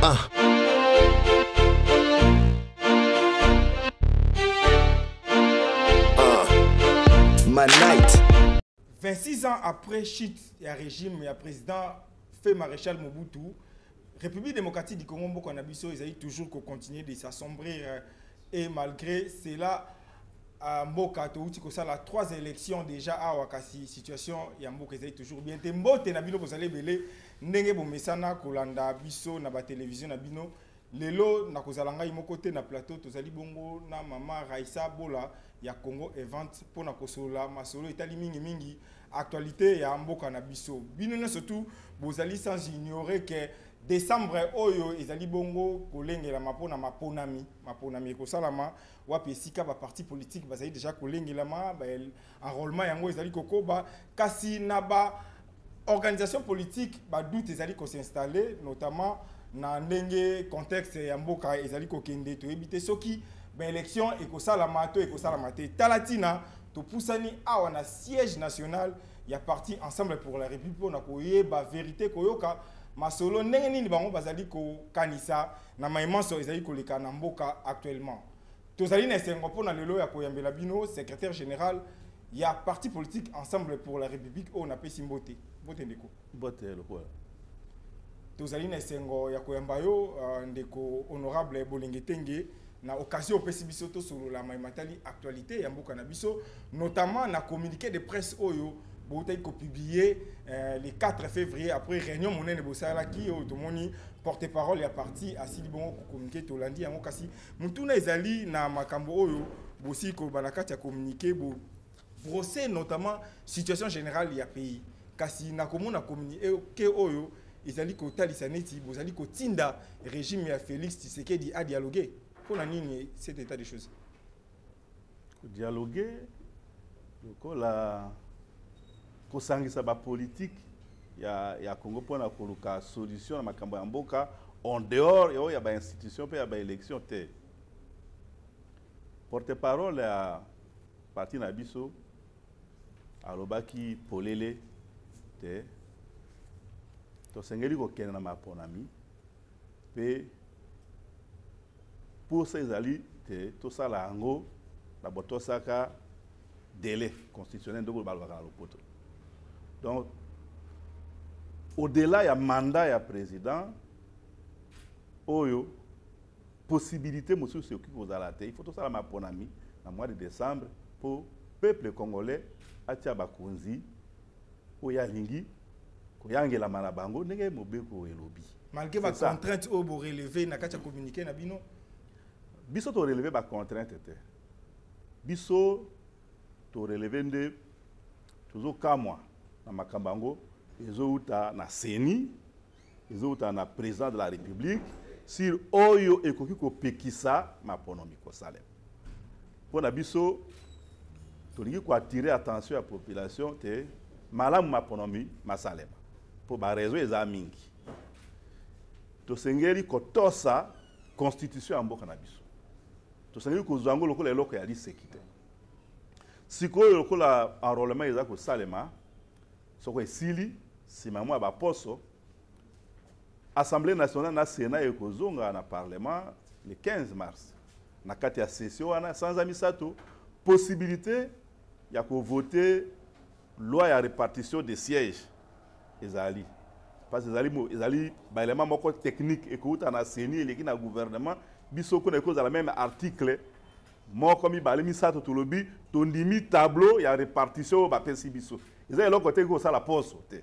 My night. 26 ans après chute ya régime ya président feu maréchal Mobutu, République démocratique du Congo mboka na biso ezali toujours ko continuer de s'assombrir et malgré cela mboka touti kosala trois élections déjà awa, kasi situation ya mboka ezali toujours bien te. Mbote na bino, bozali ebele ndenge bomesana kolanda biso na batelevizio na bino. Lelo nakozala ngai moko te na plateau, tozali bongo na mama Raissa Bola ya Congo Event mpona kosolola masolo etali mingimingi actualité ya mboka na biso. Bino nyonso tu bozali sans ignorer que décembre oyo ezali bongo kolengelama mpona maponami. Maponami ekosalama wapi esika baparti politique bazali déjà kolengelama, enrôlement yango ezali kokoba, kasi na ba organisation politique badoute ezali kos'installer, notamment na ndenge contexte ya mboka ezali kokende. Toyebi te soki baélection ekosalama to ekosalama te. Tala ntina topusani awa na siège national ya parti Ensemble pour la République mpona koyeba vérité, koyoka masolo ndenge nini bango bazali kokanisa na maimanso ezali koleka na mboka actuellement. Tozali na esengo mpona lelo ya koyambela bino secrétaire général ya parti politique Ensemble pour la République oyo napesi mbote. Mbote, ndeko. Mbote lokola. Tozali na esengo ya koyamba yo, ndeko honorable Bolenge Tenge, na occasion opesi biso tosolola maye matali actualité ya mboka na biso, notamment na communiqué de presse oyo boutaki kopublier le 4 février après réunion monene bosalaki, oyo tomoni porte-parole ya parti asili bongo kocommuniquer. Tolandi yango, kasi motuna ezali na makambo oyo bosili koloba na kati ya communiqué. Bo brosser notamment situation générale ya pays, kasi nakomona communiqué oyo ezali kotalisa neti bozali kotinda régime ya Félix Tshisekedi adialoguer. Mpona nini cet état de choses? Kodialoguer lokola kosangisa bapolitike ya Congo mpona koluka solution na makambo ya mboka en dehors oyo ya bainstitution mpe ya baélection te. Porte parole ya parti na biso alobaki polele te: tosengeli kokende na maponami, mpe posa ezali te tosala yango na botosaka délai constitutionnel, ndenge balobaka na lopoto. Donc au-delà ya mandat ya président oyo, possibilité mosusu ekoki kozala te. Il faut tosala maponami na mois de décembre mpo peuple congolais atia bakonzi oyo alingi koyangelama na bango ndenge mobeko elobi. Malgré bacontrainte oyo borelever na kati ya communiqué na bino? Biso torelever bacontrainte te. Biso torelever nde tozokamwa na makambo yango ezowuta na CENI, ezowuta na président de la République, sur oyo ekoki kopekisa maponomi kosalema. Mpo na biso, tolingi koattirer attention ya population te malamu maponomi masalema, mpo baraison eza mingi. Tosengeli kotosa constitution ya mboka na biso, tosengeli kozwa yango lokola eloko ya liseki te. Sikoyo lokola enrôlement eza kosalema, soko esili, nsima mwa baposo, Assemblée nationale na Sénat ekozonga na parlement le 15 mars. Na kati ya session wana, sanza 3, possibilité ya kovoter loi ya répartition des sièges ezali, parce ezali baélément moko technique ekouta na CENI, eleki na gouvernement. Biso kuna ekozala même article moko, mibale, misato, tolobi tondimi tableau ya répartition oyo bapesi biso. Eza eloko te kosala poso te.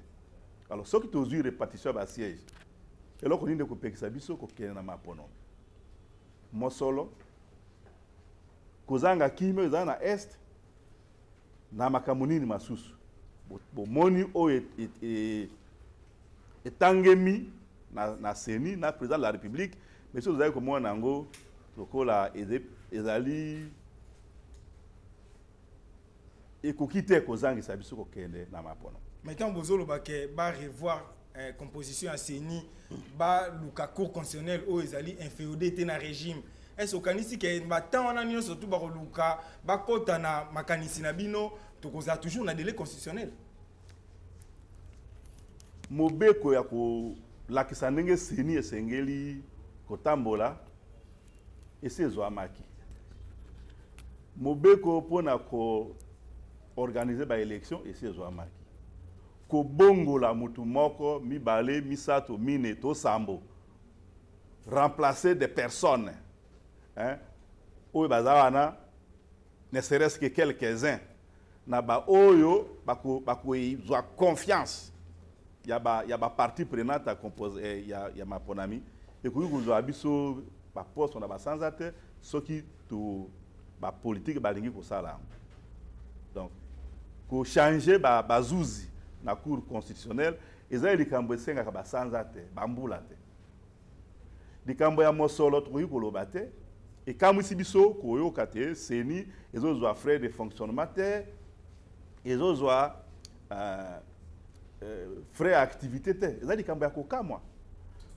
Alors soki tozwi répartition ya basiège, eloko nini ekopekisa biso kokende na maponomi? Mosolo, kozanga kimia ezala na Est, na makambo nini masusu bomoni oyo etangemi na CENI, na président de la République? Mais soki tozali komona yango lokola ezali ekoki te kozangisa biso kokende na mapono. Mais ntango bozoloba ke barevoir composition ya CENI, baluka cour constitutionnelle oyo ezali inféodé te na régime, est ce okanisi ke batemps wana nyonso tu bakoluka bakɔta na makanisi na bino, tokozala toujours na délai constitutionnel? Mobeko ya ko Kolakisa ndenge CENI esengeli kotambola esi ezwamaki. Mobeko mpona koorganiser baélection esi ezwamaki. Kobongola mutu moko, mibale, misato, mine to sambo, remplacer des personnes, hein, oyo baza wana, ne serait-ce que quelques-uns na baoyo bakozwa confiance ya bapartie prenante ya, eh, ya maponami, ekoki kozwa biso baposte na basanza te soki to bapolitike balingi kosala yango. Donc kochanger bazuzi na Cour constitutionnelle eza likambo esengaka basanza te, bambula te. Likambo ya mosolo, tokoki koloba te. Ekamwisi biso koyoka te CENI ezozwa frais de fonctionnement te, ezozwa frais ya activité te. Eza likambo ya kokamwa,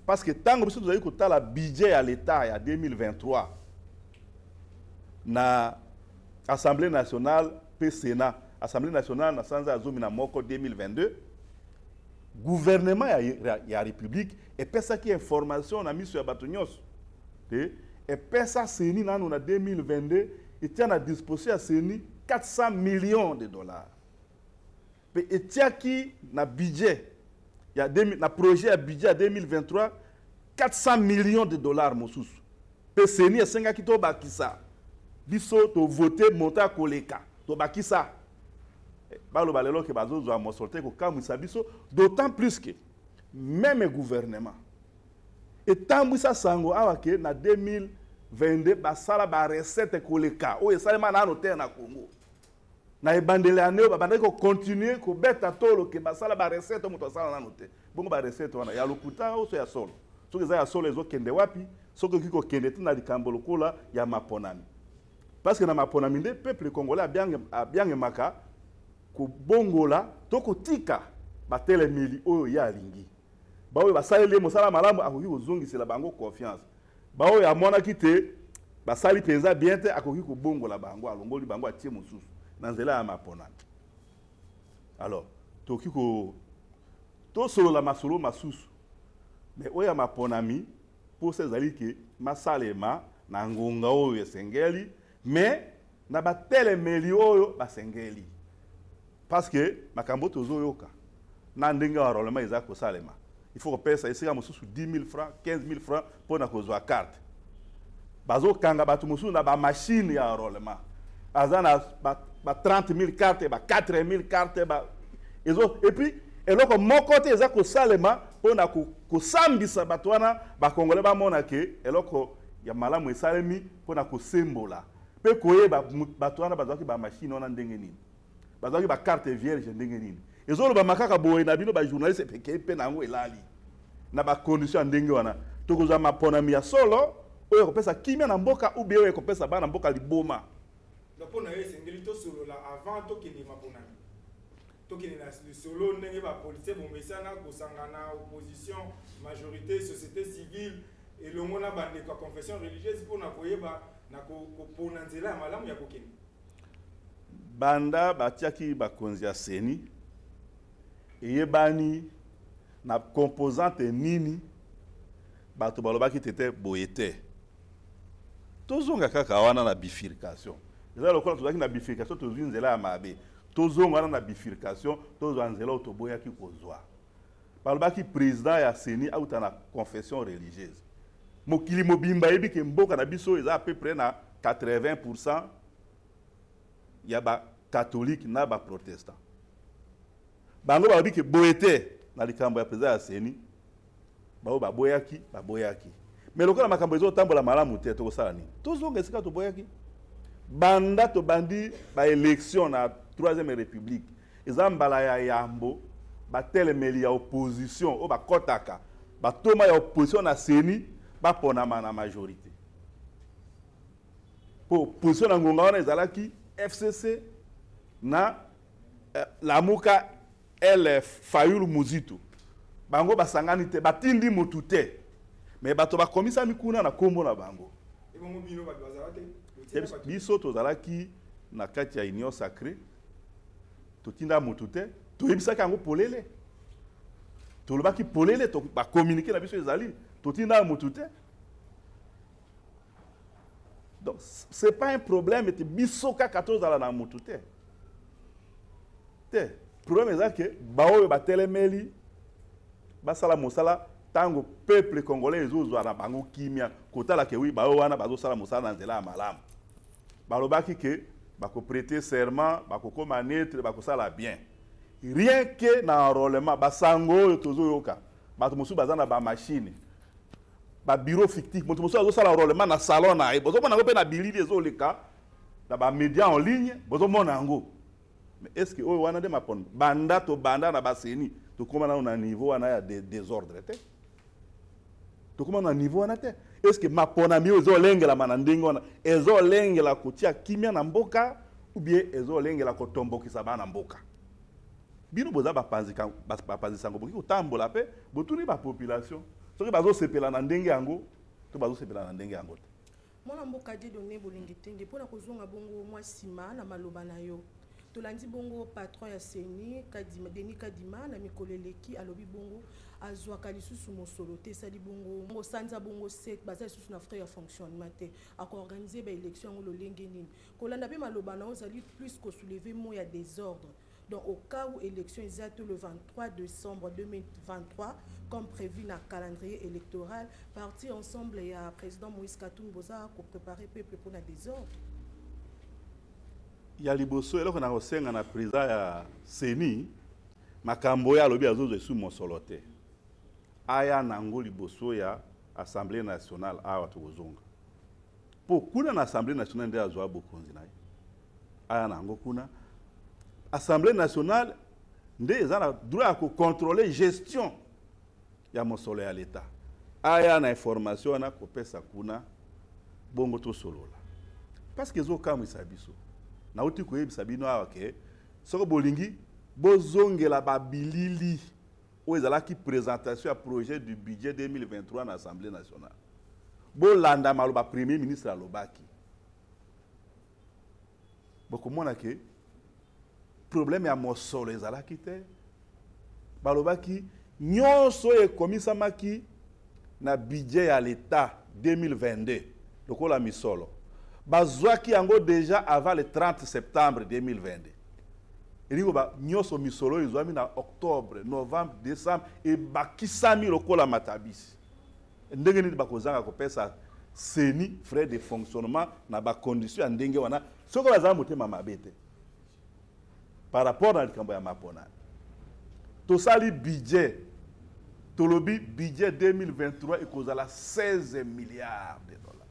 parce que ntango biso tozali kotala budget ya l'État ya 2023 na Assemblée nationale mpe Sénat, Assemblée nationale na sanza ya 11 2022, gouvernement ya République epesaki information na miso ya bato nyonso te epesa CENI nanu na 2022, etia na disposition ya CENI 400 millions de dollars, mpe etiaki na budget ya na projet ya budget ya 2023 400 millions de dollars mosusu. Mpe CENI esengaki tobakisa. Biso tovote montant ya koleka, tobakisa. Baloba lelo ke bazozwa mosolo te, kokamwisa biso, d'autant plus que même gouvernement etambwisa sango awa ke na 2022 basala barecette koleka oyo esalema nano te na Congo. Na ebandeli ya oyo babandaki kocontinuer kobeta tolo ke basala barecette, moto asala nano te. Bongo barecette wana ya lokuta oso ya solo? Soki eza ya solo, ezokende wapi? Soki okoki kokende te na likambo lokola ya maponami, parce que na maponami nde peuple congolais abiangemaka kobongola to kotika batelemeli oyo ye alingi. Baoyo basaleli ye mosala malamu, akoki kozongisela bango confiance. Baoyo amonaki te basali mpenza bien te, akoki kobongola bango, alongoli bango, atie mosusu na nzela ya maponami. Alors tokoki ko tosolola masolo masusu, mais oyo ya maponami, mposa ezali ke masalema na ngonga oyo esengeli, mais na batelemeli oyo basengeli, parce que makambo tozoyoka na ndenge ya enrôlement eza kosalema, il faut kopesa esika mosusu 10 000 francs, 15 000 francs mpo na kozwa carte. Bazokanga bato mosusu na bamachine ya enrôlement, aza na ba 30 000 carte, ba 4 000 carte ba ezo. Et puis eloko moko te eza kosalema mpo na kosambisa bato wana. Bakongole bamona ke eloko ya malamu esalemi mpo na kosembola mpe koyeba bato wana bazwaki bamachine wana ndenge nini, bazwaki bacarte vierge ndenge nini. Ezolobama kaka boye na bino bajournaliste, epekei mpe na yango elali na bacondition ya ndenge wana. Tokozwa maponami ya solo oyo ekopesa kimia na mboka ou bien oyo ekopesa bana mboka liboma? Mpo na yo, esengeli tosolola avant tokende maponami, tokende na lisolo ndenge bapoliticien bomesana kosangana, opposition, majorité, société civile elongo na bandeko ya confession religieuse, mpona koyeba na kopona nzela ya malamu ya kokende? Banda batiaki bakonzi ya CENI, eyebani na composante nini bato balobaki te te boye te. Tozonga kaka wana na bifurcation. Eza lokola tozalaki na bifurcation, tozwi nzela ya mabe. Tozonga wana na bifurcation, tozwa nzela oyo toboyaki kozwa. Balobaki président ya CENI auta na confession religieuse. Mokili mobimba yebi ke mboka na biso eza à peu près na 80 ya bacatholique na baprotestant. Bango balobi ke boye te na likambo ya président ya CENI. Bao baboyaki, baboyaki. Mais lokola makambo ezotambola malamu te, tokosala nini? Tozonga esika toboyaki. Banda tobandi baélection na Troisième République, eza mbala ya yambo batelemeli ya opposition oyo bakɔtaka batoma ya opposition na CENI baponama na majorité. Mpo opposition na ngonga wana ezalaki FCC na Lamuka, LF Fayulu Muzitu. Bango basangani te, batindi motu te, mais bato bakomisami kuna na nkombo na bango. Ebongo bino bato bazala te? Biso tozalaki na kati ya Union sacrée, totinda motu te, toyebisaki yango polele. Tolobaki polele, bacommuniqué na biso ezali, totinda motu te. Donc c'est pas un problème ete biso kaka tozala na motu te. Te, problème eza ke baoyo batelemeli basala mosala ntango peuple congolais ezozwa na bango kimia, kotala ke wi, baoyo wana bazosala mosala na nzela ya malamu. Balobaki ke bakoprêter serment, bakokoma neutre, bakosala bien. Rien que na enrôlement, basango oyo tozoyoka, bato mosusu baza na bamachine, babureau fictif, moto mosusu azosala enrôlement na salon na ye. Bozomona yango mpe na bilili ezoleka na bamédia en ligne, bozomona yango. Mais est ce que oyo wana nde mapono? Banda tobanda na baCENI, tokóma nano na niveau wana ya désordre te, tokóma na niveau wana te. Est ce que maponami oyo ezolengelama na ndenge wana ezolengela kotia kimia na mboka ou bien ezolengela kotombokisa bana mboka? Bino boza bapanzi sango, bokoki kotambola mpe botuni bapopulation soki bazosepela na ndenge yango to bazosepela na ndenge yango te. Mwana mboka Dieudonné Bolingi Tenge, mpona kozonga bongo mwa nsima na maloba na yo, tolandi bongo patron ya CENI, Kadima, Denis Kadima, na mikolo eleki alobi bongo azwaka lisusu mosolo te. Esali bongo sanza bongo 7, baza lisusu na frais ya fonctionnement te. Akoorganiser baélection yango lolenge nini? Kolanda mpe maloba na yo, ozali plus kosoulever mot ya désordre. Donc au cas où élection eza te le 23 décembre 2023 comme prévu na calendrier électoral, parti Ensemble ya président Moïse Katumbi boza kopréparer peuple mpona désordre? Ya liboso, eloko na kosenga na président ya CENI, makambo oyo alobi azozwa esu mosolo te, aya nango liboso ya Assemblée nationale awa. Tokozonga mpo kuna na Assemblée nationale nde azwa bokonzi na ye. Aya na yango kuna. Assemblée nationale nde eza na droit ya kocontrôler gestion ya mosolo ya l'État. Aya na information wana kopesa kuna, bongo tosolola, parce que ezokamwisa biso. Nauti koyebisa bino awa ke soki bolingi bozongela babilili oyo ezalaki présentation ya projet du budget 2023 na Assemblée nationale, bolanda maloba premier ministre alobaki, bokomona ke problème ya mosolo ezalaki te. Balobaki nyonso oyo ekomisamaki na budget ya l'État 2022 lokola misolo, bazwaki yango déjà avant le 30 septembre 2022. Elingi koba nyonso misolo oyo ezwami na octobre, novembre, décembre ebakisami lokola matabisi. Ndenge nini bakozanga kopesa CENI frais de fonctionnement na bacondition ya ndenge wana soki bazala motema mabe te par rapport na likambo ya mapona? Tosali budget, tolobi budget 2023 ekozala 16 milliards de dollars,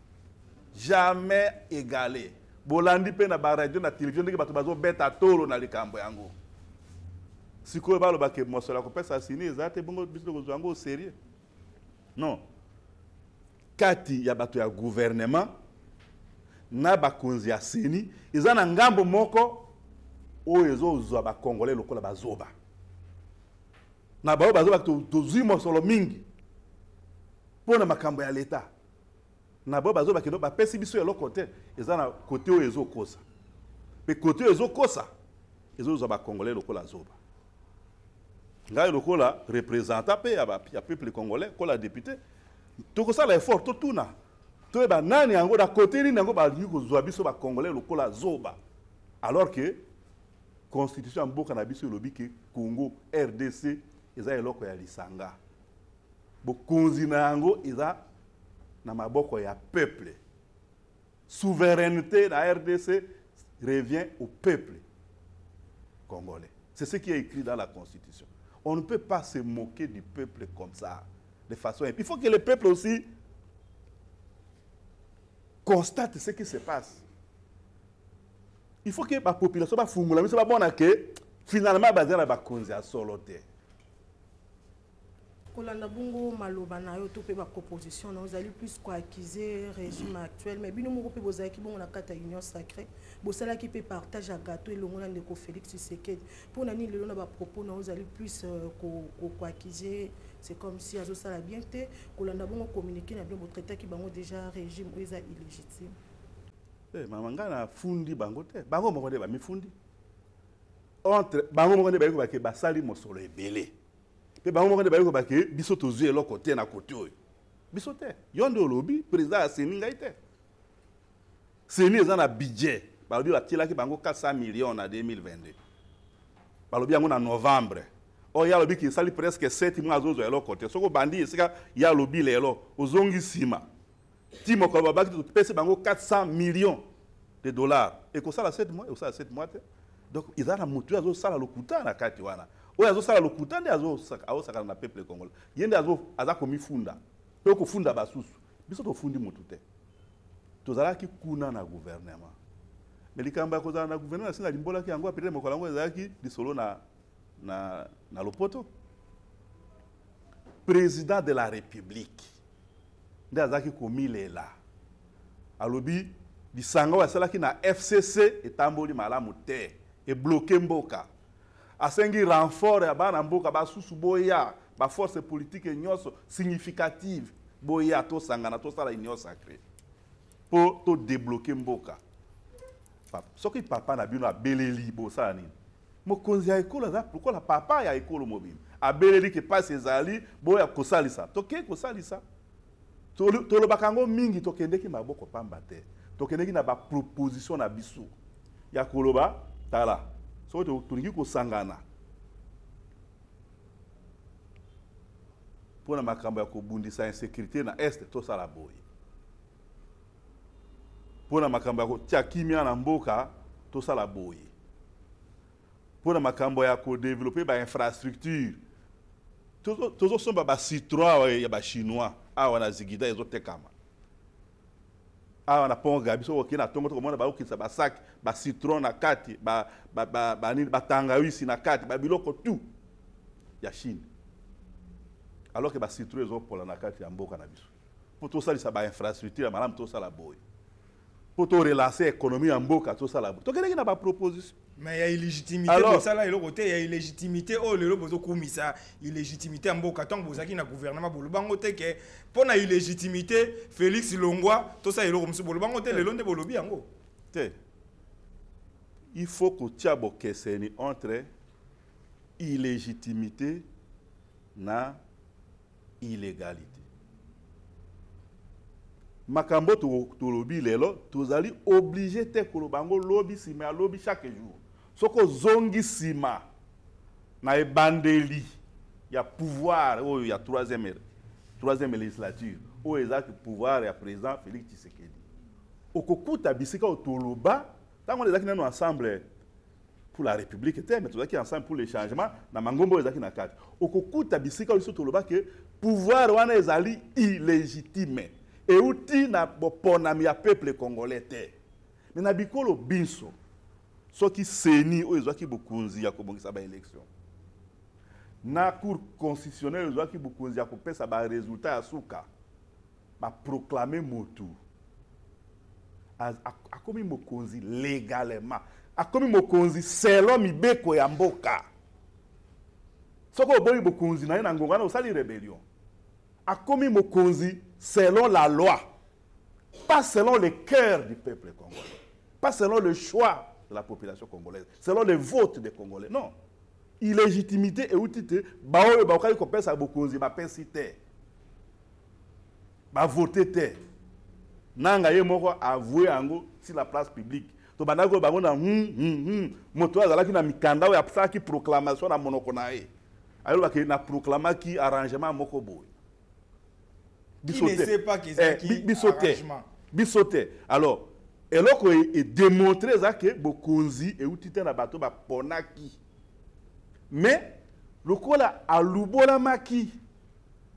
jamais égalé. Bolandi mpe na baradio, na télévision, ndenge bato bazobeta tolo na likambo yango. Sikoyo balobake mosolo ya kopesa CENI eza te, bongo biso tokozwa yango au sérieux? Non. Kati ya bato ya gouvernement na bakonzi ya CENI, eza na ngambo moko oyo ezozwa bacongolais lokola bazoba na baoyo bazoba. Tozwi mosolo mingi mpo na makambo ya leta, na baoyo bazoba kendo bapesi biso eloko te. Eza na kote oyo ezokosa, mpe kote oyo ezokosa ezozwa bacongolais lokola zoba. Ngai lokola représentant mpe ya peuple congolais, lokola député, tokosala effort totuna, toyeba nani yango, na kote nini yango balingi kozwa biso bacongolais lokola zoba, alors que constitution ya mboka na biso elobi ke Congo RDC eza eloko ya lisanga, bokonzi na yango eza na maboko ya peuple, souveraineté na RDC revient au peuple congolais. C'est ce qui est écrit dans la constitution. On ne peut pas se moquer du peuple comme ça, de façon, il faut que le peuple aussi constate ce qui se passe. Il faut que la population bafungola miso, bamona ke finalement baza na bakonzi ya solo te. Kolanda bongo maloba na yo to mpe baproposition na yo, ozali plus koaccuser régime actuel, mais bino moko mpe bozalaki bongo na kati ya Union sacrée, bosalaki mpe partage ya gâteau elongo na ndeko Félix Tshisekedi. Mpo na nini lelo na bapropos na yo ozali plus koaccuser? C'est comme si azosala bien te. Kolanda bongo communiqué na bino, botraitaki bango déjà régime oyo eza illégitime. Eh, mama, ngai nafundi bango te. Bango moko nde bamifundi entre bango moko, nde bayebi bake basali mosolo ebele. Mpe bango moko nde bayoki bake biso tozwi eloko te na kote oyo. Biso te. Yo nde olobi président ya CENI, ngai te. CENI eza na budget. Balobi batielaki bango 400 millions na 2022. Balobi yango na novembre. Oyo ye alobi ki esali presque 7 mois azozwa eloko te. Soki obandi esika ye alobi lelo, ozongi nsima. Ti mokolo babaki topesi bango 400 millions de dollars. Ekosala 7 mois, ekosala 7 mois te. Donc eza na motu oyo azosala lokuta na kati wana. Oyo azosala lokuta nde azosakana na peuple congolais. Ye nde aza komifunda. Mpe kofunda basusu. Biso tofundi motu te. Tozalaki kuna na gouvernement. Mais likambo ya kozala na gouvernement nasi nalimbolaki yango, peut-être mokolo yango ezalaki lisolo na lopoto. Président de la République nde azalaki komilela. Alobi lisanga oyo asalaki na FCC etamboli malamu te, ebloke mboka. Asengi renfort ya bana mboka basusu boya, ba force politique nyonso significative boya, tosangana tosala union sacrée po to débloquer mboka. Soki papa na bino abeleli bosala nini? Mokonzi ya ekolo aza lokola papa ya ekolo mobimba. Abeleli ke pasi ezali boya kosalisa. Toke kosalisa. Tolobaka yango mingi, tokendeki maboko pamba te. Tokendeki na ba proposition na biso ya koloba tala soki tolingi kosangana mpona makambo ya kobundisa insécurité na est, tosala boye. Mpona makambo ya kotia kimia na mboka, tosala boye. Mpona makambo ya kodévelopper bainfrastructure, tozosomba bacitron awa ya bachinois awa na Zigida, ezotekama awa na Pont Gabi. Soki okei na ntongo, tokomona baokitisa basac bacitron na kati, banini, batangawisi na kati, babiloko tout ya Chine, alors que bacitron ezopola na kati ya mboka na biso. Mpo tosalisa bainfrastructure ya malamu, tosala boye. Mpo torelancer économie ya mboka, tosala boye. Tokendeki na baproposition. Mais ya illégitimité, bosala eloko te. Ya illégitimité oyo lelo bozokumisa, illégitimité ya mboka, ntango bozalaki na gouvernement, bolobango te ke mpo na illégitimité Félix longwa, tosala eloko mosusu. Bolobango te, lelo nde bolobi yango. Te, il faut kotia bokeseni entre illégitimité na illégalité. Makambo tolobi lelo, tozali obligé te koloba yango lobi, nsima ya lobi, chaque jour. Soki ozongi nsima na ebandeli ya pouvoir oyo ya troisième législature oyo ezalaki pouvoir ya président Félix Tshisekedi, okokuta bisika oyo toloba. Ntango wana ezalaki nano Ensemble pour la République te, mais tozalaki Ensemble pour le changement na mangomba oyo ezalaki na kati. Okokuta bisika oyo biso toloba ke pouvoir wana ezali illégitime, euti na boponami ya peuple congolais te. Mais na bikolo biso, soki CENI oyo ezwaki bokonzi ya kobongisa baélection na Cour constitutionnelle ezwaki bokonzi ya kopesa baresultat ya suka, baproclame motu akomi mokonzi légalement, akomi mokonzi selon mibeko ya mboka. Soki oboyi bokonzi na ye na ngonga wana, osali rébellion. Akomi mokonzi selon la loi, pas selon le cœur du peuple congolais, pas selon le choix de la population congolaise, selon le vote des Congolais. Non, illégitimité euti te baoyo bakokaki kopesa bokonzi bapesi te, bavote te. Nanga ye moko avoué yango sur la place publique. Tobandaki oyo bango na moto oyo azalaki na mikanda oyo asalaki proclamation na monoko na ye, ayolobaki na proclamaki arrangement moko boye. Biso te, biso te, biso te. Alors eloko edémontre eza ke bokonzi euti te na bato baponaki, mais lokola alubolamaki,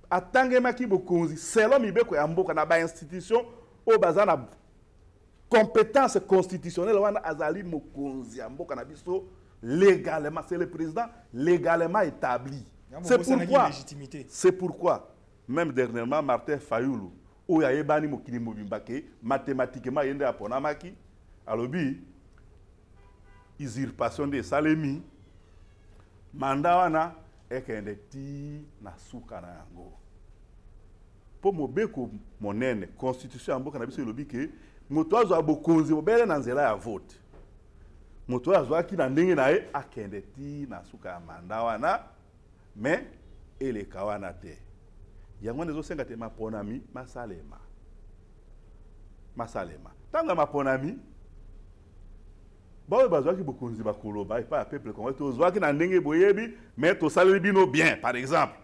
atangemaki bokonzi selon mibeko ya mboka na bainstitution oyo baza na compétence constitutionnelle wana, azali mokonzi ya mboka na biso légalement. C'est le président légalement établi. C'est pourquoi même dernièrement Martin Fayulu, oyo ayebani mokili mobimba ke mathématiquement ye nde aponamaki, alobi usurpation nde esalemi, mandat wana ekende ti na suka na yango, mpo mobeko monene, constitution ya mboka na biso, elobi ke moto azwa bokonzi bobele na nzela ya vote. Moto oyo azwaki na ndenge na ye akende ti na suka ya mandat wana. Mais Eleka wana te. Yango wana ezosenga te maponami masalema. Masalema. Ntango ya maponami, baoyo bazwaki bokonzi bakoloba epai ya peuple congolais, tozwaki na ndenge boyebi, mais tosaleli bino bien. Par exemple,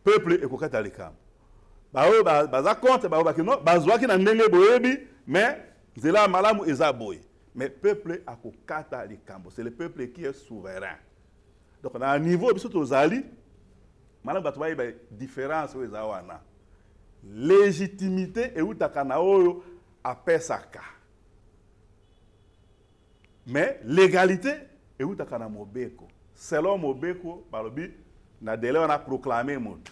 peuple ekokata likambo. Baoyo baza contre, balobaki non, bazwaki na ndenge boyebi, mais nzela ya malamu eza boye. Mais peuple akokata likambo. C'est le peuple qui est souverain. Donc na niveau biso tozali, malamu bato bayeba différence oyo eza wana. Légitimité eutaka na oyo apesaka. Mais légalité eutaka na mobeko. Selon mobeko, balobi na délai wana proclamé moto.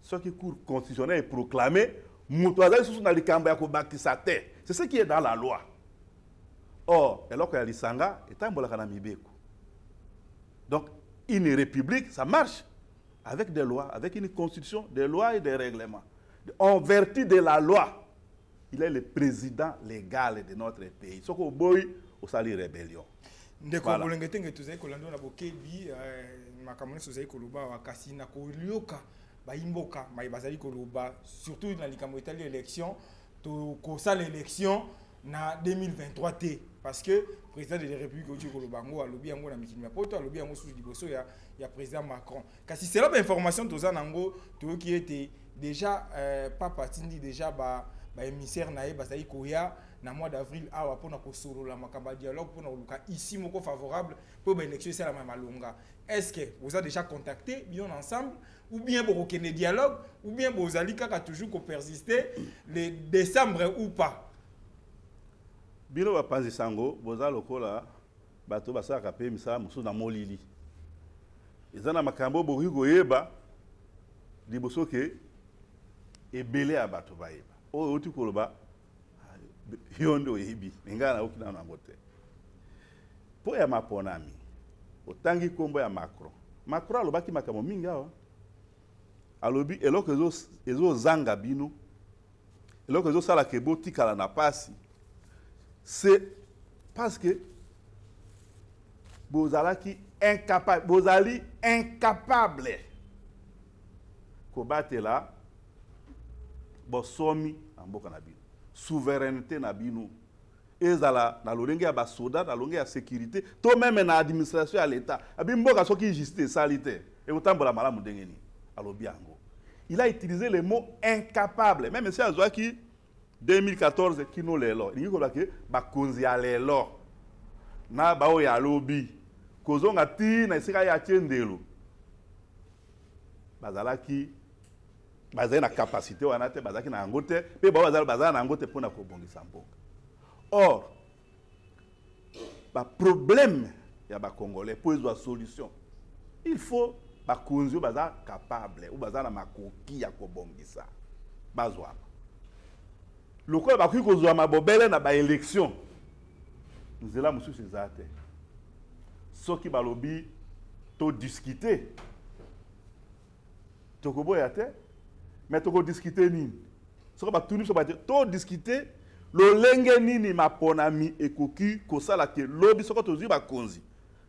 Soki cour constitutionnelle est proclamé, moto azali susu na likambo ya kobakisa te. C'est ce qui est dans la loi. Or, eloko ya lisanga etambolaka na mibeko. Donc, une république, ça marche avec des lois, avec une constitution, des lois et des règlements. En vertu de la loi, il est le président légal de notre pays. Soko boy, osali rébellion. Ndeko Voilà. Bolenge Tenge, tozali kolanda na bokebi makambo nyonso ozali koloba awa, kasi na kolioka bayimboka maye bazali koloba, surtout na likambo etali élection. Tokosala élection na 2023 te, parce que président de la République oti koloba yango, alobi yango na mikili ya poto, alobi yango susu liboso ya président Macron. Kasi selon bainformation toza nango, toyoki ete déjà papa atindi déjà ba émissaire na ye bazali koya na mois d'avril awa mpona kosolola makambo ya dialogue, mpona koluka issue moko favorable mpo baélection esalama ya malonga. Est ce que boza déjà contacté bien ensemble, ou bien bokokende dialogue, ou bien bozali kaka toujours kopersister le décembre ou pas? Bino bapanzi sango boza lokola bato basalaka mpe misala mosusu na molili. Eza na makambo bokoki koyeba liboso ke ebele ya bato bayeba. Oyo outi koloba, yo nde oyebi, me ngai nayoki nano yango te. Mpo ya maponami, otangi nkombo ya Macron. Macron alobaki makambo mingi awa. Alobi eloko ezozanga bino, eloko ezosalaka ebotikala na pasi, c'est parce que bozalaki incapable, bozali incapable kobatela bosomi na mboka na bino, souveraineté na bino, ezala na lolenge ya basoda, na lolenge ya sécurité, to même na administration ya l'État. Abi mboka soki justice esali te, ekotambola malamu ndenge nini? Alobi yango. Il a utilisé le mot incapable. Même si azwaki 2014 kino lelo, elingi koloba ke bakonzi ya lelo na baoyo alobi kozonga ti na esika ya tie ndelo, bazali na capacité wana te, bazalaki na yango te, mpe bao bazala na yango te mpona kobongisa mboka. Or baproblème ya bacongolais, mpo ezwa solution, il faut bakonzi oyo baza capable, oyo baza na makoki ya kobongisa, bazwama. Lokola bakoki kozwama bobele na baélection, nzela mosusu eza te. Soki balobi todiscute, tokoboya te, mais tokodiscute nini? Soki batuni biso bate todiscute lolenge nini maponami ekoki kosala te lobi, soki tozwi bakonzi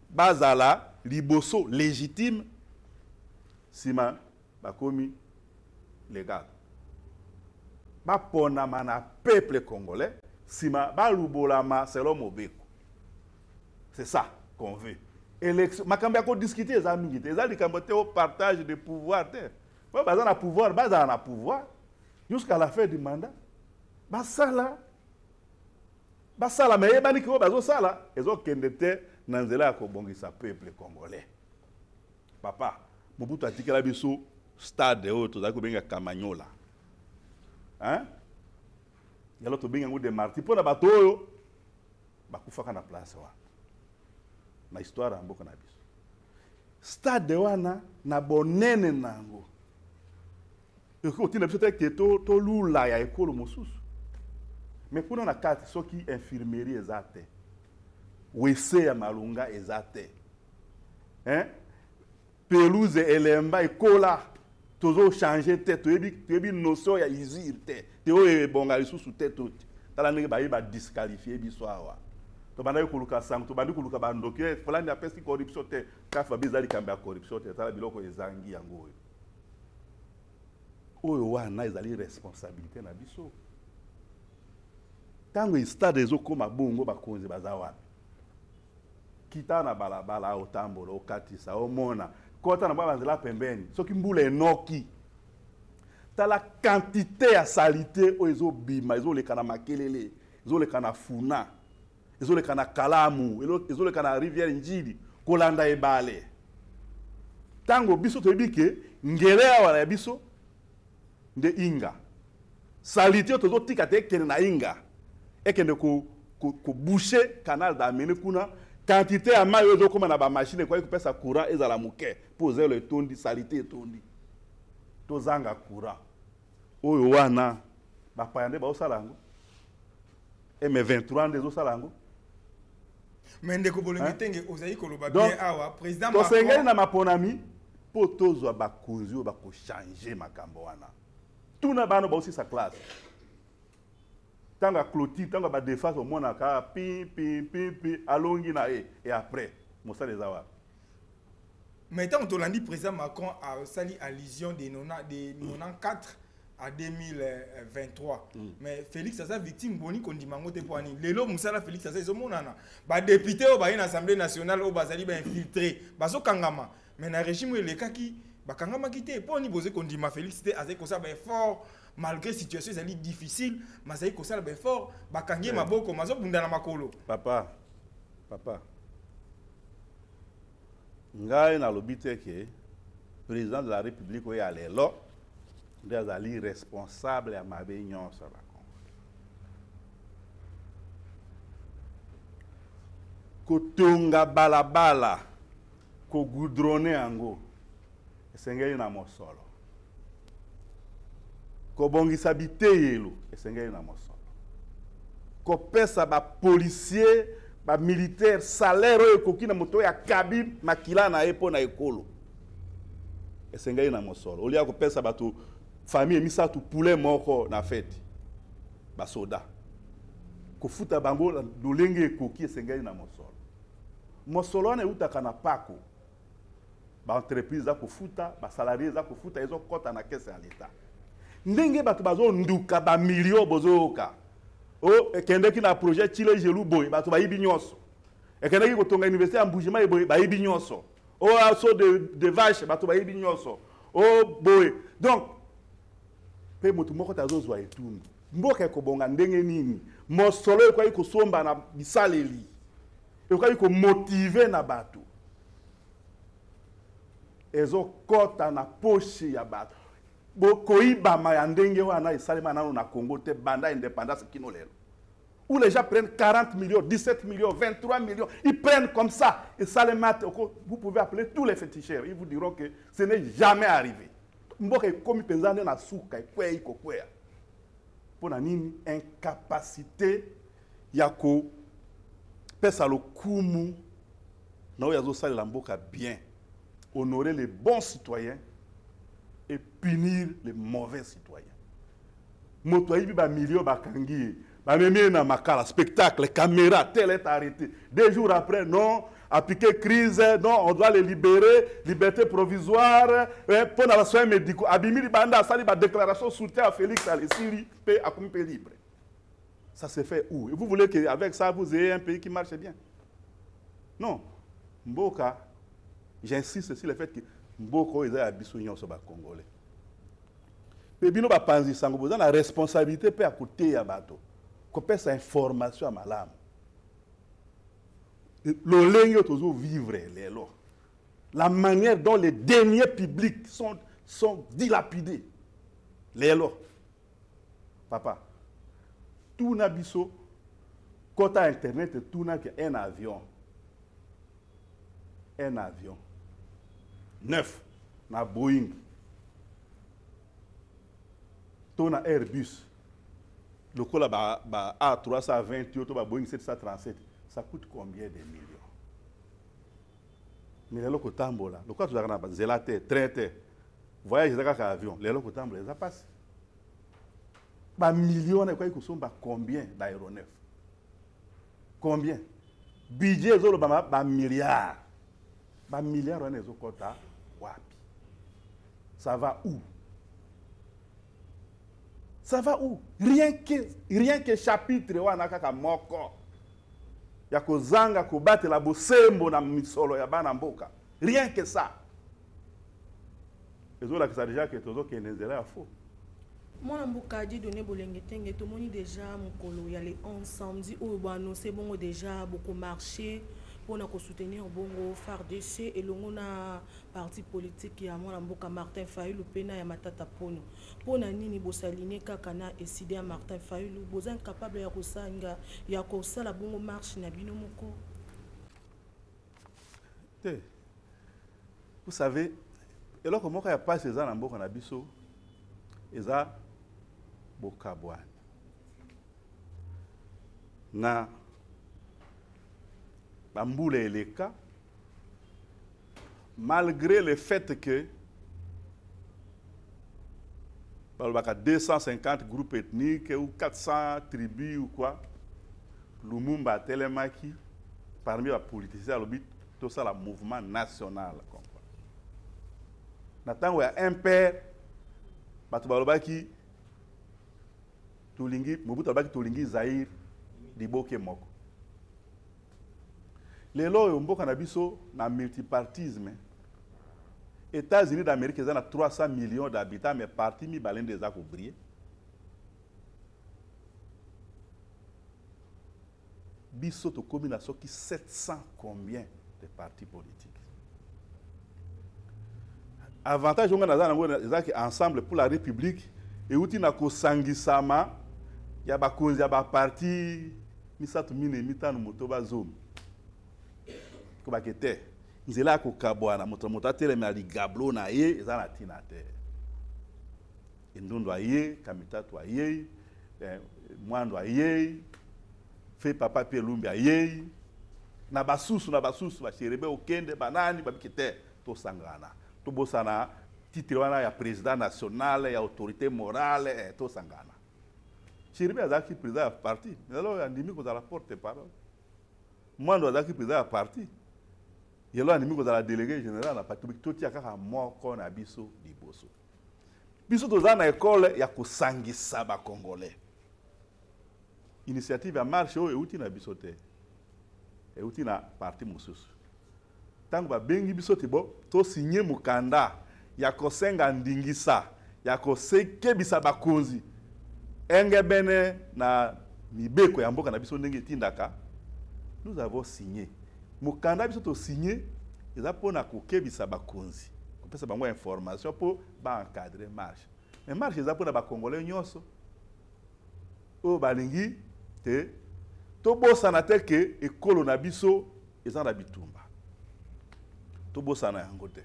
bazala liboso légitime, nsima bakomi légal, baponama na peuple congolais, nsima balubolama selon mobeko. C'est ça qu'on veut. Élection, makambo ya kodiscute eza mingi te. Eza likambo te o partage de pouvoir te. Po baza na pouvoir, bazala na pouvoir jusqu'à la fin du mandat. Basala, basala, me eyebani ke oyo bazosala ezokende te na nzela ya kobongisa peuple congolais. Papa Mobutu atikela biso stade oyo tozali kobenga Kamanyola, hein? Yalo tobengi yango de martyr mpo na bato oyo bakufaka na place wana na histoire ya mboka na biso. Stade wana na bonene na yango ekoki kotinda biso te ke tolula ya ekolo mosusu. Mais kuna na kati, soki infirmerie eza te, WC ya malunga eza te, hein? Pelouse elemba ekola, tozochange te, toyebi notion ya usure te, te oyo ebonga lisusu te. Toti tala ndenge baye badisqualifie biso awa. Tobandaki koluka sango, tobandi koluka bandoki, eh, fulani apesi corruption te. Kafa babi eza likambo ya corruption te, tala biloko ezangi yango oyo. Oyo wana ezali responsabilité na biso. Ntango stade ezokóma bongo, bakonzi baza wapi? Kita na balabala, otambola, okatisa, omona, kota na mwa banzela pembeni. Soki mbula enoki, tala quantité ya saleté oyo ezobima, ezoleka na Makelele, ezoleka na Funa, ezoleka na Kalamu, ezoleka na rivière Njili, kolanda ebale. Ntango biso toyebi ke ngele awa ya biso nde Inga, saleté oyo tozotika te ekende na Inga, ekende koboucher ko canal d'amener kuna, quantité ya mai oyo ezokóma na bamachine ekoki kopesa courant ezala moke mpo zelo etondi, saleté etondi, tozanga courant. Oyo wana bapaya nde baosala yango, M23 nde ezosala yango. Mais ndeko Bolenge Tenge, ozali koloba bien awa, président tosengeli na maponami mpo tozwa bakonzi oyo bakochanger makambo wana. Tuna bana baosisa classe, ntango ya clôture, ntango ya badéfense, omonaka pi pi pi pi, alongi na ye, et après mosala eza wapi? Mais ntango tolandi président Macron asali allusion de 94 à 2023, mais Félix aza victime. Boni kondima yango te? Mpo ani lelo mosala Félix aza ezomonana. Badéputé oyo baye na Assemblée nationale, oyo bazali bainfiltré, bazokangama, mais na régime oyo elekaki bakangamaki te. Mpo ani bozali kondima Félix te? Azali kosala baeffort malgré situation ezali difficile, mazali kosala baeffort, bakangi ye maboko, mazobunda na makolo. Papa, papa, ngai nalobi te ke président de la République oyo ya lelo nde azali responsable ya mabe nyonso ya Bacongolais. Kotonga balabala, kogoudronner yango, esengeli na mosolo. Kobongisa biteyelo esengeli na mosolo. Kopesa bapolicier, bamilitaire salaire oyo ekoki na moto oyo akabi makila na ye mpo na ekolo esengeli na mosolo. Olia kopesa bato famille misato poulet moko na fete, basoda kofuta bango lolenge ekoki esengeli na mosolo. Mosolo wana eutaka na pako, baentreprise eza kofuta, basalarié eza kofuta, ezokɔta na caisse ya leta. Ndenge bato bazonduka bamilio, bozoyoka o ekendeki na projet Tshilejelu boye, bato bayibi nyonso. Ekendeki kotonga université ya Mbujimayi boye, bayibi nyonso. O saut de vache, bato bayibi nyonso o boye. Donc mpe moto moko te azozwa etumbu. Mboka ekobonga ndenge nini? Mosolo ekoki kosomba na bisaleli, ekoki komotiver na bato, ezokɔta na poche ya bato. Koyibama ya ndenge wana esalema nano na Congo te banda indépendance kino lelo, où les gens prennent 40 millions, 17 millions, 23 millions, ils prennent comme ça. Et ça les mat, vous pouvez appeler tous les féticheurs, ils vous diront que ce n'est jamais arrivé. Mboka ekomi mpenza nde na suka, ekwei kokwea. Mpo na nini? Incapacité ya kopesa lokumu na oyo azosalela mboka bien. Honorer les bons citoyens et punir les mauvais citoyens. Moto ayibi bamilio, bakangi ye, bamemi ye na Makala, spectacle, caméra, tel est arrêté. 2 jours après, non, appliquer crise, non, on doit les libérer, liberté provisoire mpo na basoins médicaux. Abimi libanda, asali badéclaration, soutien à Félix, alesili mpe akomi mpe libre. Ça se fait où? Et vous voulez qu'avec ça vous ayez un pays qui marche bien? Non. Mboka, j'insiste sur le fait que mboka oyo eza ya biso nyonso bacongolais. Mpe bino bapanzi sango boza na responsabilité mpe ya koteya bato, kopesa information ya malamu. Lolenge oyo tozovivre lelo, la manière dont les deniers publics sont dilapidés lelo, papa, tuna biso, kota internet, tunaki un avion neuf na Boeing to na Airbus lokola ba A320 oyo to ba Boeing 737, ça coûte combien de millions? Mais lelo kotambola, lokola tozalaka na banzela te, train te, voyage eza kaka avion, lelo kotambola eza mpasi. Bamilio wana ekoki kosomba combien d'aéronef? Combien? Budget ezolobama bamilliard, bamilliard wana ezokɔta wapi? Ça va où? Ça va où? Rien que chapitre wana kaka moko ya kozanga kobatela bosembo na misolo ya bana mboka, rien que ça ezolakisa déjà ke tozokende nzela ya faux. Mwana mboka Dieudonné Bolenge Tenge, tomoni déjà mokolo ya le 11, samedi oyo, boannonce bongo déjà bokomarche mpona kosoutenir bongo FARDC elongo na parti politique ya mwana mboka Martin Fayulu mpe na ya Matata Pono. Mpona nini bosaline kaka na ECiDé ya Martin Fayulu? Boza incapable ya kosanga ya kosala bongo marche na bino moko? Te, vous savez, eloko moko ya pasi eza na mboka na biso eza bokabwani. Na bambula eleka, malgré le fait que balobaka 250 groupes ethniques ou 400 tribus ou quoi, Lumumba atelemaki parmi bapoliticien, alobi tosala mouvement national. Na ntango ya MPR, bato balobaki tolingi, Mobutu alobaki tolingi Zaire liboke moko. Lelo oyo mboka na biso na multipartisme. États-Unis d'Amérique eza na 300 millions d'habitants, mais parti mibale nde eza kobriller. Biso tokomi na soki 700 combien de partis politiques. Avantage oyo nga naza nango ezalaki Ensemble pour la République euti na kosangisama ya bakonzi ya baparti misato, minei, mitano, moto bazomi kobake te. Nzela ya kokabwana, moto na moto atelemi na ligablo na ye, eza na ntina te. Endondo aye, Kamitatu ayei, Mwando ayei, fe papa Pierre Lumbi ayei, na basusu na basusu, baChérubin Okende, banani, babiki te tosangana, tobosana titre wana ya président national, ya autorité morale, tosangana. Chérubin azalaki président ya parti, mais alors andimi kozala porte parole. Mwando azalaki président ya parti, yelo andimi kozala délégué général na parti. Totia kaka moko na biso liboso. Biso toza na ekole ya kosangisa Bacongolais. Initiative ya marche oyo euti na biso te, euti na parti mosusu. Ntango babengi biso te bo tosinye mokanda ya kosenga ndingisa ya kosekebisa bakonzi engebene na mibeko ya mboka na biso ndenge etindaka, nous avons signé mokanda. Biso tosinye eza mpona kokebisa bakonzi, kopesa bango information mpo baencadre marche. Mais marche eza mpona Bacongolais nyonso oyo balingi te. Tobosana te ke ekolo na biso eza na bitumba, tobosana yango te.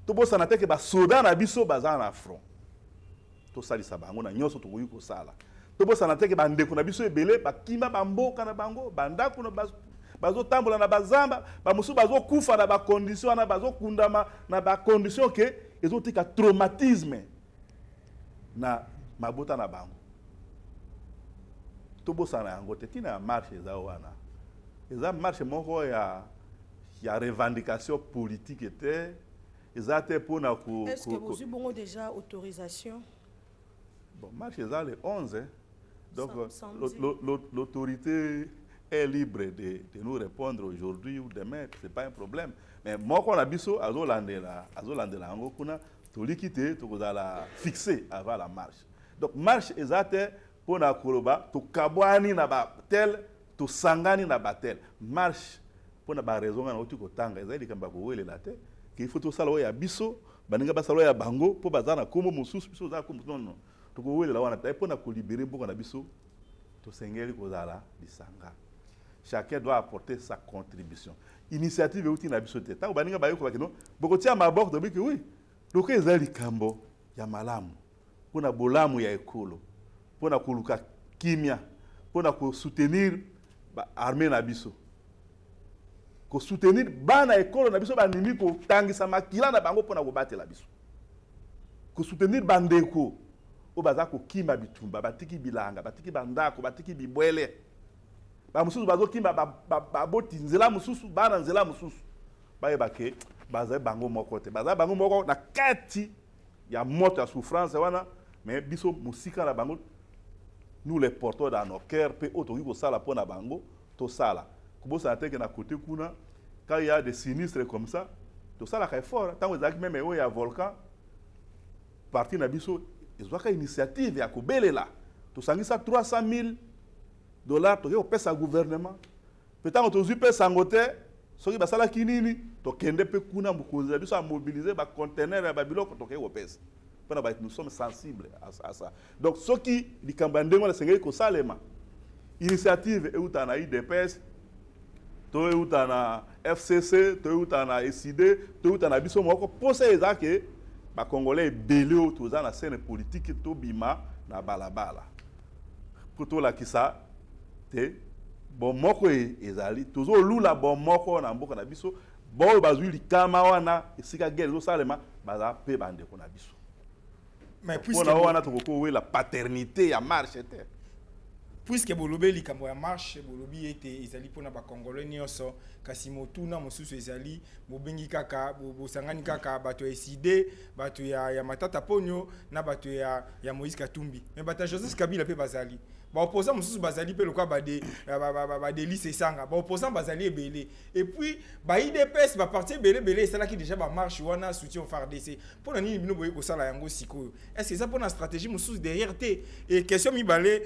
Tobosana te ke basoda na biso baza na front, tosalisa bango na nyonso tokoki kosala. Tobosana te ke bandeko na biso ebele bakima bamboka na bango, bandako na bazotambola na bazamba, bamosusu bazokufa na bacondition wana, bazokundama na bacondition ke ezotika traumatisme na mabota na bango. Tobosana yango te. Ntina ya marche eza wana, eza marche moko ya revendication politique te, eza te mpona ko Est ce que bozwi bongo déjà autorisation? Bon, marche eza le 11, hein. Donc l'autorité est libre de nous répondre aujourd'hui ou demain, c'est pas un problème. Mais moko na biso azolandela yango kuna. Toliki te tokozala fixé avant la marche. Donc marche eza te mpona koloba tokabwani na batel, tosangani na batel. Marche mpona baraison nga nauti kotanga, ezali likambo ya kowelela te ke il faut tosala oyo ya biso, baninga basala oyo ya bango mpo baza na nkombo mosusu, biso oza na nkombo. Non, non, tokowelela wana te. Mpona kolibérer mboka na biso, tosengeli kozala lisanga. Chacun doit apporter sa contribution. Initiative euti na biso te. Ntango baninga bayokolaki no bokotia maboko, tobiki oui, lokola eza likambo ya malamu mpona bolamu ya ekolo, mpona koluka kimia, mpona kosoutenir baarmée na biso, kosoutenir bana ekolo na biso bandimi kotangisa makila na bango mpona kobatela biso, kosoutenir bandeko oyo baza kokima bitumba, batiki bilanga, batiki bandako, batiki bibwele. Bamosusu bazokima, baboti nzela mosusu, bana nzela mosusu. Bayeba ke bazali bango moko te, bazali bango moko na kati ya moto ya souffrance wana, mais biso mosika na bango, nous les portons dans nos cœurs. Mpe oyo tokoki kosala mpo na bango, tosala. Kobosana te ke na côté kuna, quand il y a des sinistres comme ça, tosalaka effort. Ntango ezalaki même oyo ya volcan, parti na biso ezwaka initiative ya kobelela, tosangisa 300 000 $, tokoki kopesa gouvernement. Mpe ntango tozwi mpe sango te soki basalaki nini, tokende mpe kuna, mokonzi na biso amobilize baconteneur ya babiloko, tokei kopesa mpona bato. Nous sommes sensibles à ça. Donc soki likambo ya ndenge wana esengeli kosalema, initiative euta na UDPS, to euta na FCC, to euta na ECiDé, to euta na biso moko, mposa eza ke bacongolais ebele oyo toza na scène politique tobima na balabala mpo tolakisa te bomoko ezali. Tozolula bomoko na mboka na biso. Baoyo bazwi likama wana esika guerre ezosalema, baza mpe bandeko na biso. Mpona wana tokoki kowela paternité ya marche te. Puisque bolobi likambo ya marche, bolobi ete ezali mpona bacongolais nyonso, kasi motuna mosusu ezali: bobengi kaka, bosangani kaka bato ya ECiDé, bato ya Matata Ponyo na bato ya Moïse Katumbi, mais bato ya Joseph Kabila mpe bazali, baopposant mosusu bazali mpe lokola baDelly Sesanga, baopposant bazali ebele. Et puis baUDPS, baparti ebele ebele esalaki déjà bamarche wana, soutien au FARDC. Mpo na nini bino boye kosala yango sikoyo? Est ce que eza mpona stratégie mosusu derrière te? Et question mibale,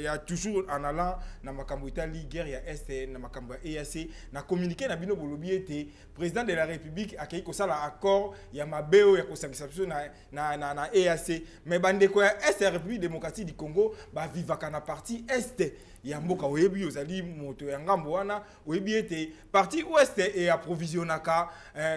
ya toujours en allant na makambo etali guerre ya Est, na makambo ya EAC, na communiqué na bino bolobi ete président de la République akei kosala accord ya mabe oyo ya kosangisa biso na EAC, mais bandeko ya Est ya République démocratique du Congo bavivaka na partie Est ya mboka. Oyebi, ozali moto ya ngambo wana, oyebi ete partie ouest eapprovisionnaka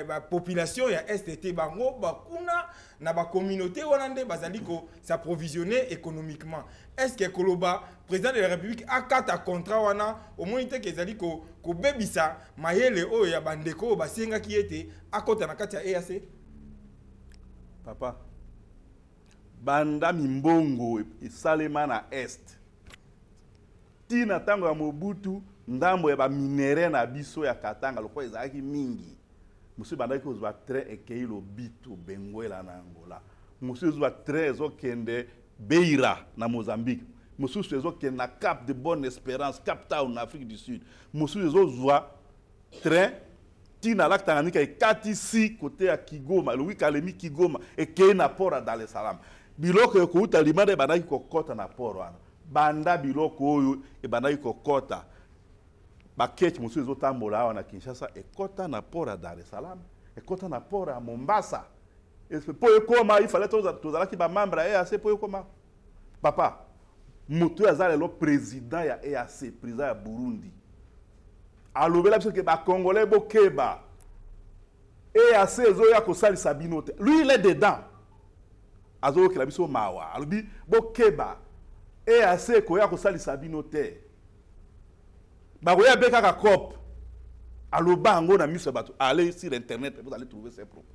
bapopulation ya Est te. Bango bakuna na bacommunauté wana nde bazali kos'approvisionner économiquement. Est ce que koloba président de la République akata contrat wana, omoni te ke ezali kobebisa mayele oyo ya bandeko oyo basengaki ete akɔta na kati ya EAC? Papa, banda mimbongo esalema na Est ntina ntango ya Mobutu, ndambo ya baminerais na biso ya Katanga lokola ezalaki mingi, mosusu ebandaki kozwa train ekei Lobito, Benguela na Angola, mosusu ezwa train ezokende Beira na Mozambique, mosusu ezokende na Cap de Bonne Espérance, Cape Town na Afrique du Sud, mosusu ezozwa train ntina lac Tanganyika, ekatisi kote ya Kigoma, elongwi Kalemi, Kigoma, ekei na port ya Dar es Salaam. Biloko ekouta limanda ebandaki kokɔta na port wana. Banda biloko oyo ebandaki kokɔta, baketch mosusu ezotambola awa na Kinshasa, ekɔta na port ya Dar es Salaam, ekɔta na port ya Mombasa. Mpo ekóma, ifale tozalaki bamembre ya EAC mpo ekóma. Papa, moto oyo aza lelo président ya EAC, président ya Burundi, alobela biso ke bacongolais bokeba, EAC ezoya kosalisa bino te. Lui, il est dedans, azoyokela biso mawa, alobi bokeba, EAC ekoya kosalisa bino te, bakoya mpe kaka coop. Aloba yango na miso ya bato. Allez sur internet, vous allez trouver ces propos.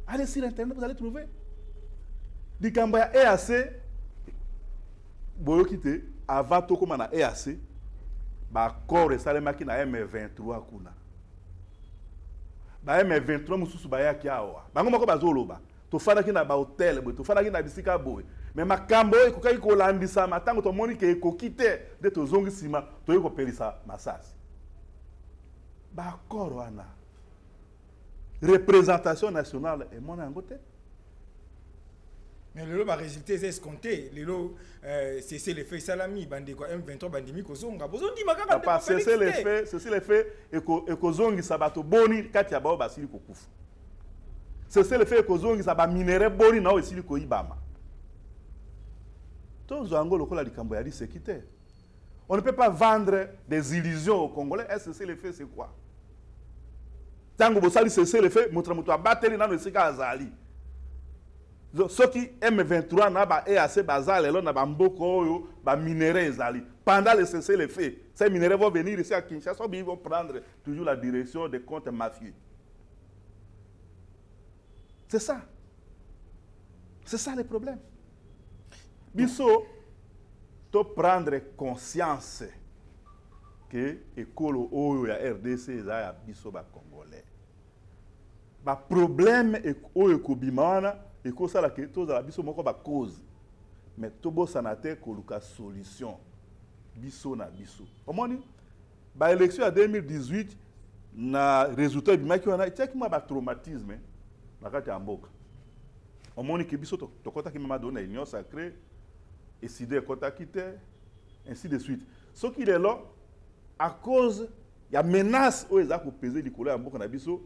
Allez sur internet, vous allez trouver. Likambo ya EAC, boyoki te, avant tokóma na EAC, baaccord esalemaki na M23 kuna. Ba M23 mosusu bayaki awa, bango moko bazoloba: tofandaki na bahotel boye, tofandaki na bisika boye, mais makambo oyo ekokaki kolandisama. Ntango tomoni ke ekoki te, nde tozongi nsima, toyei kopelisa masasi. Baaccord wana, représentation nationale emona yango te. Mais lelo barésultat eza escompté. Lelo cessez-le-feu esalami, bandeko ya M23 bandimi kozonga. Bozondima kaka? Papa, cessez-le-feu, cessez-le-feu ekozongisa bato boni kati ya bao basili kokufa? Cessez-le-feu ekozongisa baminerais boni na oyo esili koyibama? Tozwa yango lokola likambo ya liseki te. On ne peut pas vendre des illusions aux Congolais. Est cessez-le-feu, c'est quoi? Ntango bosali cessez-le-feu, moto na moto abateli nano esika azali. Soki M23 na ba EAC baza lelo na bamboka oyo baminerais ezali, pendant le cessez-le-feu, ces minerais vont venir ici à Kinshasa ou bien ils vont prendre toujours la direction des comptes mafieux? C'est ça, c'est ça le problème. Biso To prendre conscience que ekolo oyo ya RDC eza ya biso ba Congolais. Ba problème oyo ekobima wana ekosala ke tozala biso moko ba cause. Mais tobosana te koluka solution biso na biso. Omoni ba élection ya 2018 na résultat ebimaki wana etiaki mwa ba traumatisme na kati ya mboka. Omoni ke biso tokɔtaki mama do na Union sacrée, ECiDé ekɔtaki te, ainsi de suite. Soki lelo à cause ya menace oyo eza kopese likolo ya mboka na biso,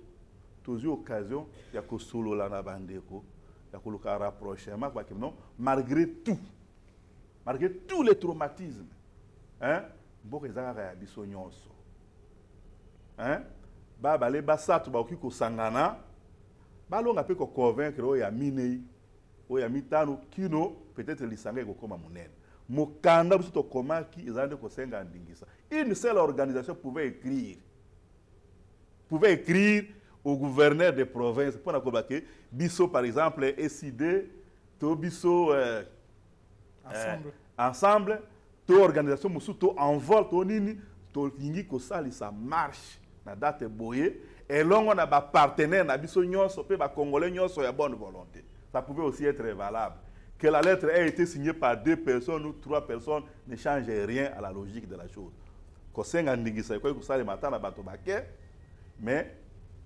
tozwi occasion ya kosolola na bandeko, ya koluka rapprochement, bake non, malgré tout, malgré tous les traumatismes, hein, mboka eza kaka ya biso nyonso, hein, babale basato bakoki kosangana, balonga mpe koconvaincre oyo ya minei, oyo ya mitano, kino peut-être lisanga ekokóma monene. Mokanda biso tokomaki eza nde kosenga ndingisa. Une seule organisation pouvait écrire au gouverneur de province mpona koloba ke biso, par exemple ECiDé to biso Ensemble. Ensemble to organisation mosusu to Envol to nini, tolingi kosalisa marche na date boye elongo na bapartenaire na biso nyonso mpe bacongolais nyonso ya bonne volonté. Ça pouvait aussi être valable. Que la lettre ait été signée par deux personnes ou trois personnes ne change rien à la logique de la chose. Kosenga ndingisa ekoki kosalema ata na bato bake, mais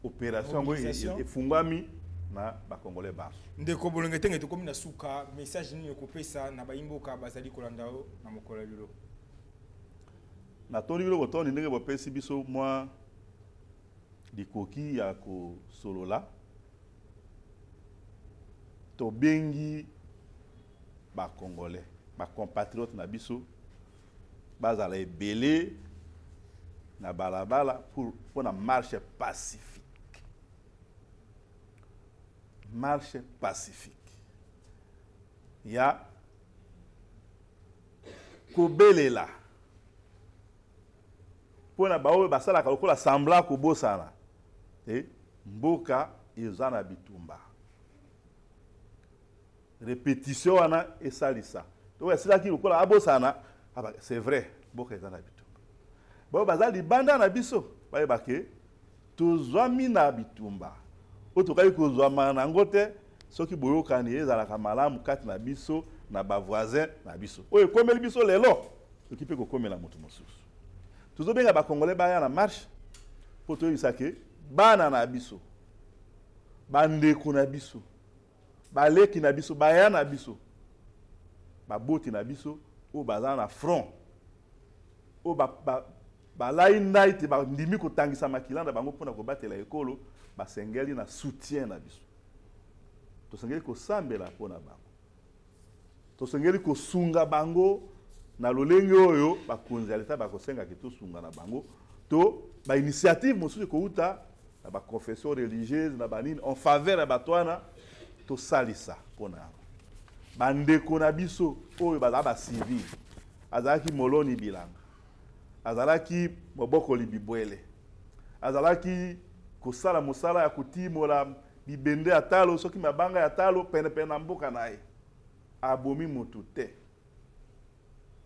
opération yango Mobilisation. Efungwami na bacongolais banso. Ndeko Bolenge Tenge, tokomi na suka. Message nini okopesa na bayimboka bazali kolanda yo na mokolo ya lelo? Natondi bino botondi ndenge bopesi biso mwa likoki ya kosolola. Tobengi bacongolais, bacompatriote na biso, bazala ebele na balabala mpona marche pacifique, marche pacifique ya kobelela mpona baoyo basalaka lokola semblant kobosana e mboka eza na bitumba. Répétition wana esalisa to esilaki lokola abosana. Ah, c'est vrai, mboka eza na bitumba. Baoyo baza libanda na biso bayeba ke tozwami na bitumba oyo tokaki kozwama na yango te soki boyokani ezalaka malamu kati na biso na bavoisin na biso. Oyo ekomeli biso lelo toki mpe kokomela moto mosusu. Tozobenga bacongolais baya na marche mpo toyebisa ke bana na biso, bandeko na biso, baleki na biso, baya na biso, baboti na biso oyo baza na front, oyo balai ndai te, bandimi kotangisa makila na bango mpona kobatela ekolo, basengeli na soutien na biso. Tosengeli kosambela mpona bango, tosengeli kosunga bango na lolenge oyo bakonzi ya leta bakosengaki tosunga na bango, to bainitiative mosusu ekouta na baconfession religieuse na banini en faveur ya bato wana, tosalisa mpona yango. Bandeko na biso oyo bazala bacivile, azalaki moloni bilanga, azalaki mobokoli bibwele, azalaki kosala mosala ya kotimola bibende ya talo, soki mabanga ya talo penepene na mboka na ye, abomi motu te,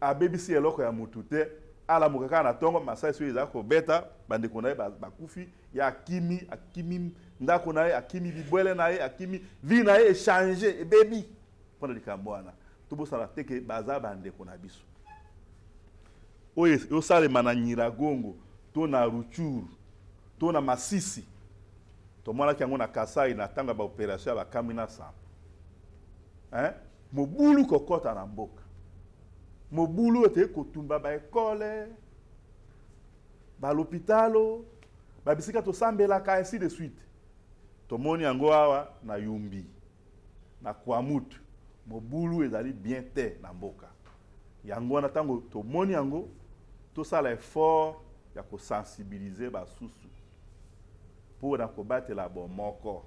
abebisi eloko ya motu te, alamuka kaka na ntongo, masasi oyo eza kobeta, bandeko na ye bakufi, ye akimi, akimi ndako na ye, akimi bibwele na ye, akimi vie na ye, echange, ebebi mpona likambo wana. Tobosana te ke baza bandeko na biso. Oyo osalema na Nyiragongo to na Rutshuru to na Masisi, tomonaki yango na Kasai na ntango ya baopération ya bakamwina Nsambo, hein? Mobulu kokɔta na mboka, mobulu oyo toyei kotumba baekole, balopitalo, babisika tosambelaka, ainsi de suite. Tomoni yango awa na Yumbi, na Kwamouth. Mobulu ezali bien te na mboka. Yango wana, ntango tomoni yango, tosala effort ya kosensibiliser basusu mpo na kobatela bomoko,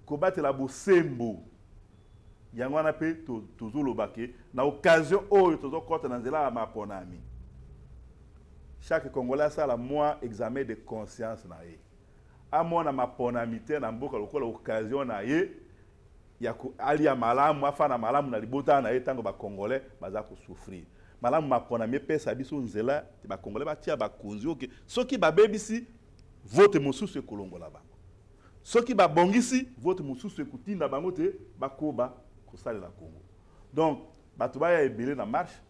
kobatela bosembo. Yango wana mpe tozoloba ke na occasion oyo tozokɔta na nzela ya maponami, chaque Congolais asala mwa examen de conscience na ye, amona maponami te na mboka lokola occasion na ye ya alia malamu, afanda malamu na libota na ye ntango bacongolais baza kosouffrir. Malamu maponami epesa biso nzela te bacongolais batia bakonzi oke soki babebisi, vote mosusu ekolongola bango, soki babongisi, vote mosusu ekotinda bango te bakoba kosalela Congo. Donc bato baya ebele na marche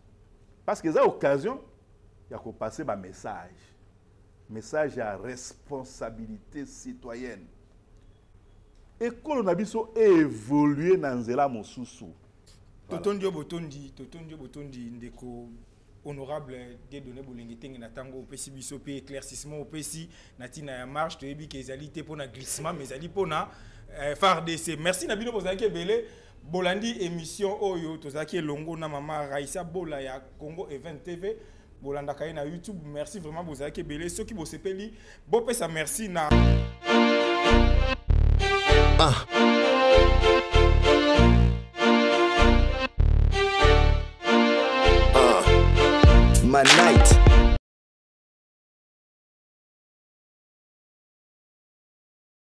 parce que eza occasion ya kopasser bamessage, message ya responsabilité citoyenne. Ekolo na biso évolue na nzela mosusu. Totondi yo botondi, totondi yo botondi, ndeko honorable Dieudonné Bolenge Tenge, na ntango opesi biso mpe éclaircissement opesi na ntina ya marche. Toyebi ke ezali te mpona glissement, mais ezali mpona FARDC. Merci na bino bozalaki ebele bolandi émission oyo. Tozalaki elongo na mama Raisa Bola ya Congo Event TV, bolandaka ye na YouTube. Merci vraiment, bozalaki ebele. Soki bosepeli, bopesa merci na Ah.